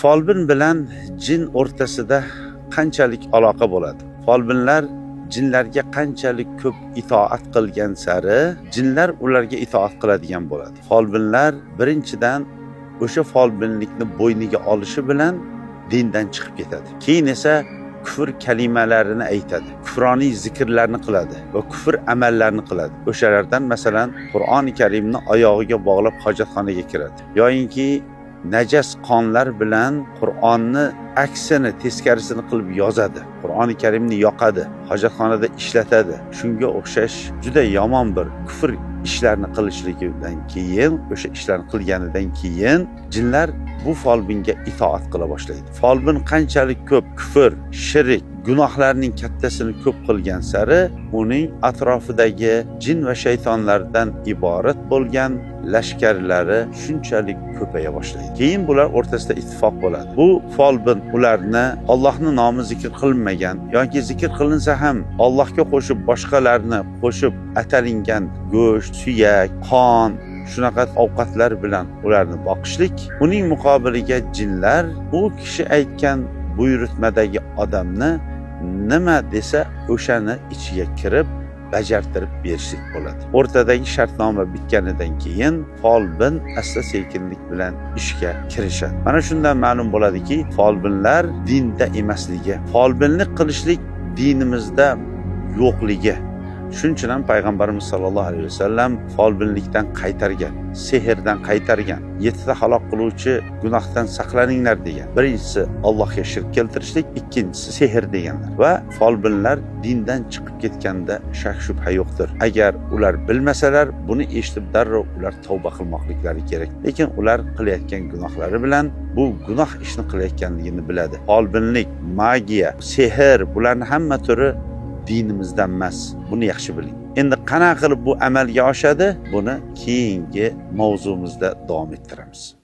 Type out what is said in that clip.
Folbin bilan jin o'rtasida qanchalik aloqa bo'ladi? Folbinlar jinlarga qanchalik ko'p itoat qilgan sari jinlar ularga itoat qiladigan bo'ladi. Folbinlar birinchidan o'sha folbinlikni bo'yniga olishi bilan dindan chiqib ketadi. Keyin esa kufr kalimalarini aytadi, kufroniy zikrlarni qiladi va kufr amallarni qiladi. O'shalardan masalan Qur'oni Karimni oyog'iga bog'lab hojatxonaga kiradi yoyinki najas qonlar bilan Qur'onni aksini, teskarisini qilib yozadi, Qur'oni Karimni yoqadi, hojatxonada ishlatadi. Shunga o'xshash juda yomon bir kufr ishlarni qilishligidan keyin, o'sha ishlarni qilganidan keyin jinlar bu folbinga itoat qila boshlaydi. Folbin qanchalik ko'p kufr, shirik, gunohlarning kattasini ko'p qilgan sari uning atrofidagi jin va shaytonlardan iborat bo'lgan lashkarlari shunchalik ko'paya boshlaydi. Keyin bular o'rtasida ittifoq bo'ladi. Bu folbin ularni Allohning nomi zikr qilinmagan yoki zikr qilinsa ham Allohga qo'shib boshqalarni qo'shib atalingan go'sht, suyak, qon, shunaqa ovqatlar bilan ularni boqishlik, uning muqobiliga jinlar u kishi aytgan buyurtmadagi odamni nima desa o'shani ichiga kirib bajartirib berishlik bo'ladi. O'rtadagi shartnoma bitganidan keyin folbin asta sekinlik bilan ishga kirishadi. Mana shundan ma'lum bo'ladiki, folbinlar dinda emasligi, folbinlik qilishlik dinimizda yo'qligi. Shuning uchun ham payg'ambarimiz sollallohu alayhi vasallam folbinlikdan qaytargan, sehrdan qaytargan, 7 ta halok qiluvchi gunohdan saqlaninglar degan. Birinchisi Allohga shirk keltirishlik, ikkinchisi sehr deganlar. Va folbinlar dindan chiqib ketganda shak shubha yo'qdir. Agar ular bilmasalar, buni eshitib darrov ular tavba qilmoqliklari kerak. Lekin ular qilayotgan gunohlari bilan bu gunoh ishni qilayotganligini biladi. Folbinlik, magiya, sehr bularning hamma turi dinimizdan emas. Buni yaxshi biling. Endi qanaqa qilib bu amalga oshadi? Buni keyingi mavzumizda davom ettiramiz.